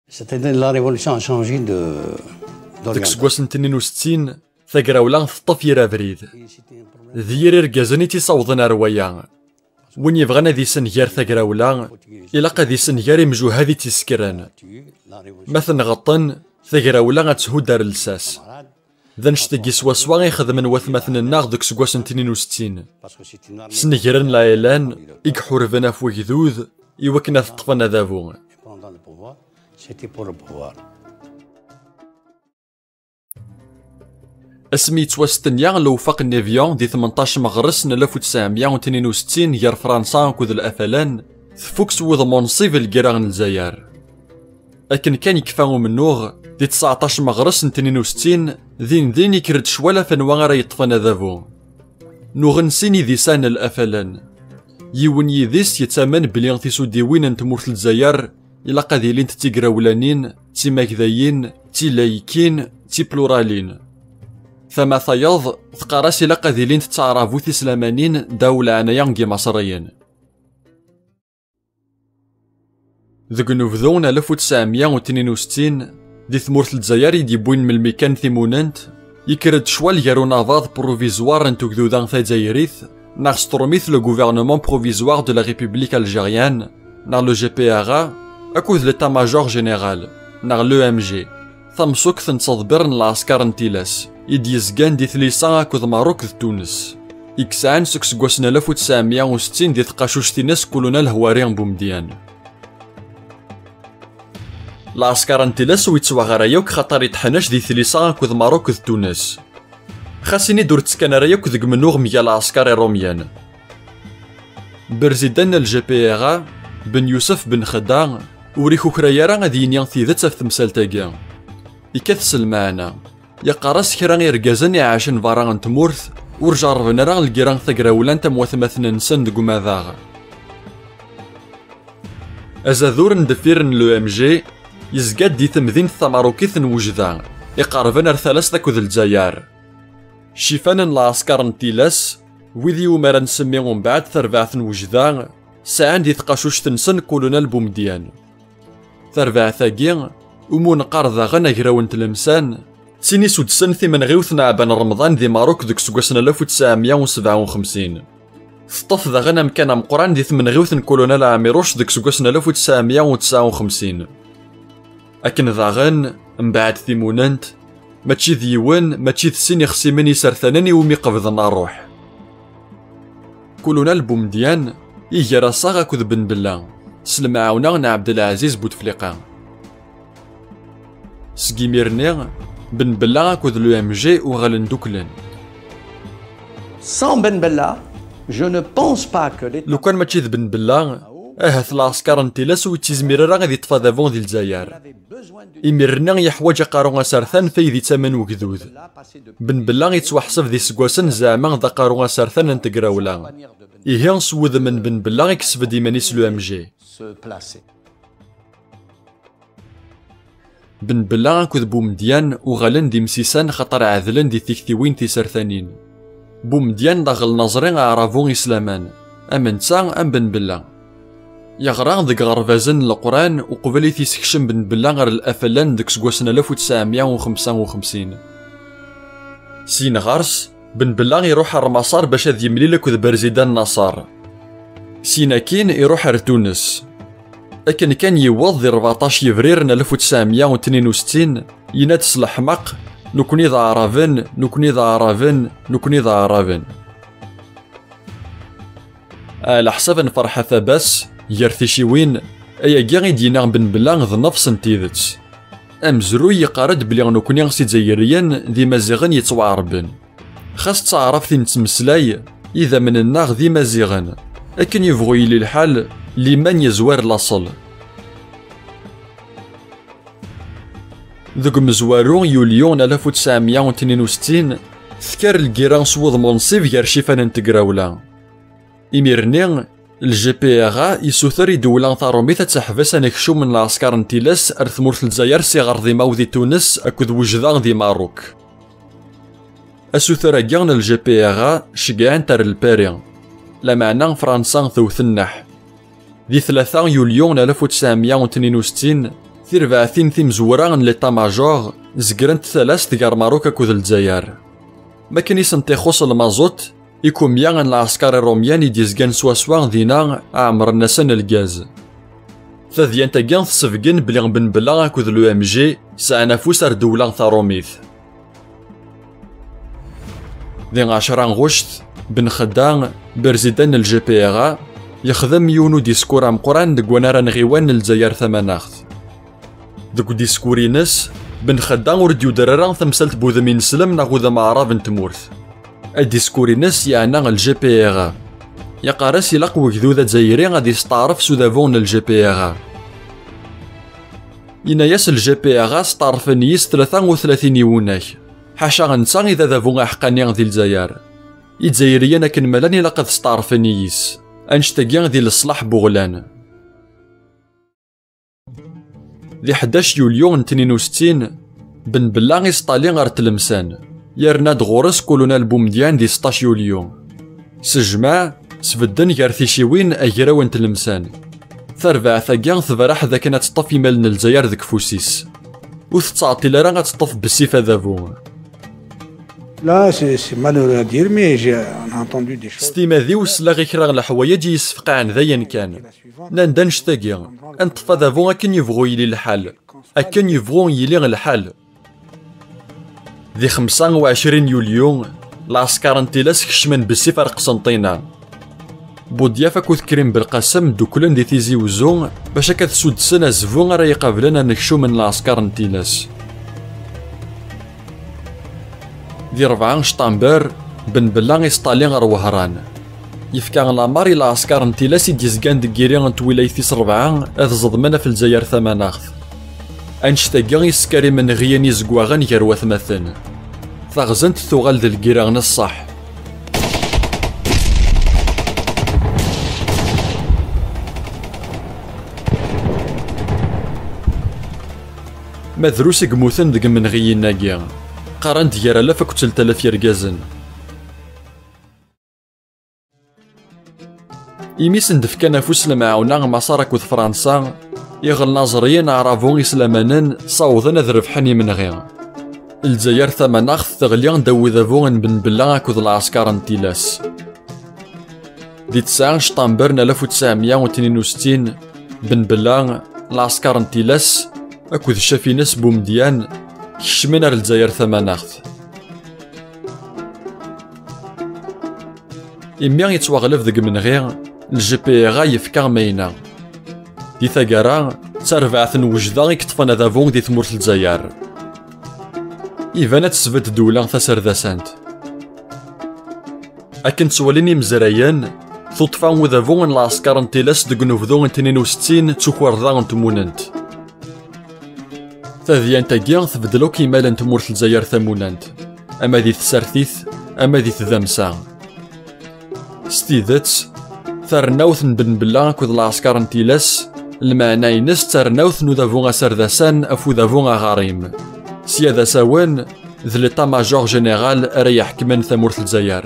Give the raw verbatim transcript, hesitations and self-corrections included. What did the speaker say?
C'est-à-dire la révolution a changé de, deg d'orientation. Seggasen n tnin u settin, tagrawla teṭṭef yir abrid. D yir irgazen i tt-isawḍen ar waya. Win yebɣan ad isenger tagrawla, ilaq ad isenger imjuhad i tt-isekkren. Ma ten-ɣeṭṭen, tagrawla ad thudd ar lsas. D annect-agi swaswa i xedmen watmaten-nneɣ deg useggas n tnin u settin. Snegren l'ALN i iḥurben ɣef wegdud i wakken ad ṭṭfen adabu. Asmi yettwastenya lewfaq n Évian di tmenṭac meɣres n alef u tesɛemya u tnin u settin gar Fransa akked l'FLN, tfuk s wudem unṣib lgirra n Lezzayer. Akken kan yekfa umennuɣ, di tseɛṭac meɣres n tnin u settin, din din ikker-d ccwal ɣef anwa ara yeṭṭfen adabu. Nuɣen sin idisan n l'FLN. Yiwen yidis yettamen belli tisudiwin n tmurt n Lezzayer ilaq ad ilint d tigrawlanin, d timagdayin, d tilaykin, d tipluralin. Tama tayeḍ teqqar-as ilaq ad ilint d taɛrabut tislamanin ddaw leɛnaya n yimaṣriyen. Deg unebdu n alef u tesɛemya u tnin u settin, di tmurt n Lezzayer i d-yewwin melmi kan timunent, yekker-d ccwal gar unabaḍ provisoire n tugduda tazzayrit, neɣ s trumit le gouvernement provisoire de la République algérienne, neɣ le GPRA, akked l'état-major général, neɣ l'EMG, tamsukt n ttḍebbir n lɛesker n tilas, i d-yezgan di Tlisa akked Maruk d Tunes, i yesɛan seg useggas n alef u tesɛemya u settin di tqacuct-ines Kulunal Hwari Bumedyan. Lɛesker n tilas ur yettwaɣ ara yakk xaṭer iṭḥen-ac di Tlisa akked Maruk d Tunes. Xas ini-d ur ttekkan ara yakk deg mennuɣ mgal lɛesker irumyen. Berzidan n l'GPRA, Ben Yusef Ben Xedda, ur ikukra ara ad yini tidet ɣef temsalt-agi. Ikkat s lmeɛna. Yeqqar-as kra irgazen iɛacen berra n tmurt ur jerrben ara lgira tagrawlant am watmaten-nsen deg umadaɣ. Azadur n deffir n l'EMG yezga-d di temdint tamarukit n Wejda, iqerben ar Talast akked Lezzayer. Cifan n lɛesker n tilas, wid iwumi ara nsemmi umbeɛd tarbaɛt n Wejda, sɛan di tqacuct-nsen Kulunal Bumedyan. Tarbaɛt-agi, umi neqqar daɣen agraw n Tlemsan, d tin isuddsen timenɣiwt n Ɛban Remḍan di Maruk deg useggas n alef u tesɛemya u sebɛa u xemsin. Teṭṭef daɣen amkan ameqqran di tmenɣiwt n Kulunal Ɛmiruc deg useggas n alef u tesɛemya u tesɛa u xemsin. Akken daɣen, mbeɛd timunent, mačči d yiwen, mačči d sin ixsimen isertanen iwumi qebḍen ṛṛuḥ. Kulunal Bumedyan iger asaɣ akked Ben Bella s lemɛawna n Ɛebdelɛaziz Butefliqa. Seg imir-nni, Ben Bella akked l'EMG uɣalen duklen. Sans Ben Bella, je ne pense pas que l'État... Lukan mačči d Ben Bella, ahat lɛesker n tilas ur yettizmir ara ad yeṭṭef adabu di Lezzayer. Imir-nni yeḥwaǧ aqaru asertan f ayd yettamen wegdud. Ben Bella yettwaḥseb di seggasen zeɛma d aqaru asertan n tegrawla. Ihi s wudem n Ben Bella i yesbedd iman-is l'EMG. Ben Bella akked Bumedyan uɣalen d imsisan xaṭer ɛedlen di tiktiwin tisertanin. Bumedyan d aɣelnaẓri aɛrabu islaman, am netta am Ben Bella. Yeɣra deg iɣerbazen n Leqran uqbel i t-isekcem Ben Bella ɣer l'FLN deg useggas n alef u tesɛemya u xemsa u xemsin. Syin ɣer-s, Ben Bella iruḥ ar Maṣer bac ad yemlil akked Berzidan Naṣer. Syin akkin iruḥ ar Tunes. Akken kan yewweḍ di rbeɛṭac yebrir n alef u tesɛemya u tnin u settin, yenna-d s leḥmaq: "Nekni d Aɛraben, nekni d Aɛraben, nekni d Aɛraben." Ɛla ḥsab n Ferḥat Abbas, gar ticiwin, ayagi i d-yenna Ben Bella d nnefṣ n tidet. Amezruy yeqqar-d belli nekni s Izzayriyen d Imaziɣen yettwaɛerben. Xas d taɛrabt i nettmeslay, idammen-nneɣ d Imaziɣen. Akken yebɣu yili lḥal, liman yezwar laṣel. Deg umezwaru yulyu n alef u tesɛemya u tnin u settin, tekker lgirra s wudem unṣib gar cifan n tegrawla. Imir-nni, l'GPRA yessuter i ddewla taṛumit ad teḥbes anekcum n lɛesker n tilas ar tmurt n Lezzayer s iɣerdimaw di Tunes akked Wejda di Maruk. Asuter-agi n l'GPRA ceggɛen-t ar Lpari, lameɛna Fransa tewwet nneḥ. Di tlata yulyu n alef u tesɛemya u tnin u settin, Tirbaɛtin timezwura n l'état-major zegrent talast gar Maruk akked Lezzayer. Makken i sent-ixuṣ lmaẓut, ikumya n lɛesker irumyan i d-yezgan swaswa dina ɛemren-asen lgaz. Tadyant-agi tessebgen belli Ben Bella akked l'O M G sɛan afus ar ddewla tarumit. Di ɛecra ɣuct, Ben Xedda, berzidan n L G P R A, yexdem yiwen udiskur ameqqran deg wannar n ɣiwan n Lezzayer Tamanaɣt. Deg udiskur-ines, Ben Xedda ur d-yuder ara tamsalt n wudem ineslem neɣ udem aɛrab n tmurt. Adiskur-ines yeɛna L G P R A. Yeqqar-as ilaq wegdud azzayri ad yesteɛref s udabu n L G P R A. Yenna-yas L G P R A steɛrfen yis tlata u tlatin yiwunak. Ḥaca netta i d adabu aḥeqqani di Lezzayer. Izzayriyen akken ma llan ilaq ad steɛrfen yis. Annect-agi di leṣlaḥ n uɣlan. Di ḥdac yulyu n tnin u settin, Ben Bella isṭali ɣer Tlemsan, yerna-d ɣur-s Kulunal Bumedyan di seṭṭac yulyu. S jmaɛ, sbedden gar ticiwin agraw n Tlemsan. Tarbaɛt-agi tebraḥ d akken ad teṭṭef imal n Lezzayer deg ufus-is. Ur tettɛeṭṭil ara ad teṭṭef bessif adabu. Là, c'est c'est malheureux à dire, mais j'ai on a entendu des S choses. Timad-iw slaɣ i kra n leḥwayeǧ i yessefqaɛen d ayen kan. Nnan-d annect-agi, ad neṭṭef adabu akken yebɣu yili lḥal. Akken yebɣu yili lḥal. Di xemsa u ɛecrin yulyu, lɛesker n Tilas kecmen bessif ar Qsenṭina. Budyaf akked Krim Belqasem dduklen di Tizi Uzzu bac akka ad suddsen azbu ara iqablen anekcum n lɛesker n Tilas. Di rebɛa Ctamber, Ben Bella isṭali ɣer Wehran. Yefka lamer i lɛesker n Tilas i d-yezgan deg yiri n twilayt tis rebɛa ad ẓeḍmen ɣef Lezzayer Tamanaɣt. Annect-agi yeskar imenɣiyen izeggaɣen gar watmaten. Taɣzant tuɣal d lgira n ṣṣeḥ. Ma drus i yemmuten deg imenɣiyen-agi, qqaren-d gar alaf akked telt alaf yergazen. Imi sen-d-fkan afus lemɛawna Maṣer akked Fransa, iɣelnaẓriyen aɛrabu islamanen ssawḍen ad rebḥen imenɣi. Lezzayer Tamanaɣt teɣli ddaw udabu n Ben Bella akked lɛesker n Tilas. Di tesɛa Ctamber n alaf u tesɛemya u tnin u settin, Ben Bella, lɛesker n Tilas akked ccaf-ines Bumedyan kecmen ar Lezzayer Tamanaɣt. Imi yettwaɣleb deg imenɣi, L G P R A yefka amayna. Di taggara, d tarbaɛt n wejda i yeṭṭfen adabu di tmurt n Lezzayer. Iban ad tesbedd ddewla taserdasant. Akken ttwalin imezrayen, tuṭṭfa udabu n lɛesker n Tilas deg unebdu n tnin u settin d tukerḍa n tmunent. Tadyant-agi tbeddel akk imal n tmurt n Lezzayer tamunant, ama di tsertit, ama di tdamsa. S tidet, tarennawt n Ben Bella akked lɛesker n Tilas, lmeɛna-ines d tarennawt n udabu aserdasan ɣef udabu aɣarim. Sya d asawen, d l'état-major général ara iḥekmen tamurt n Lezzayer.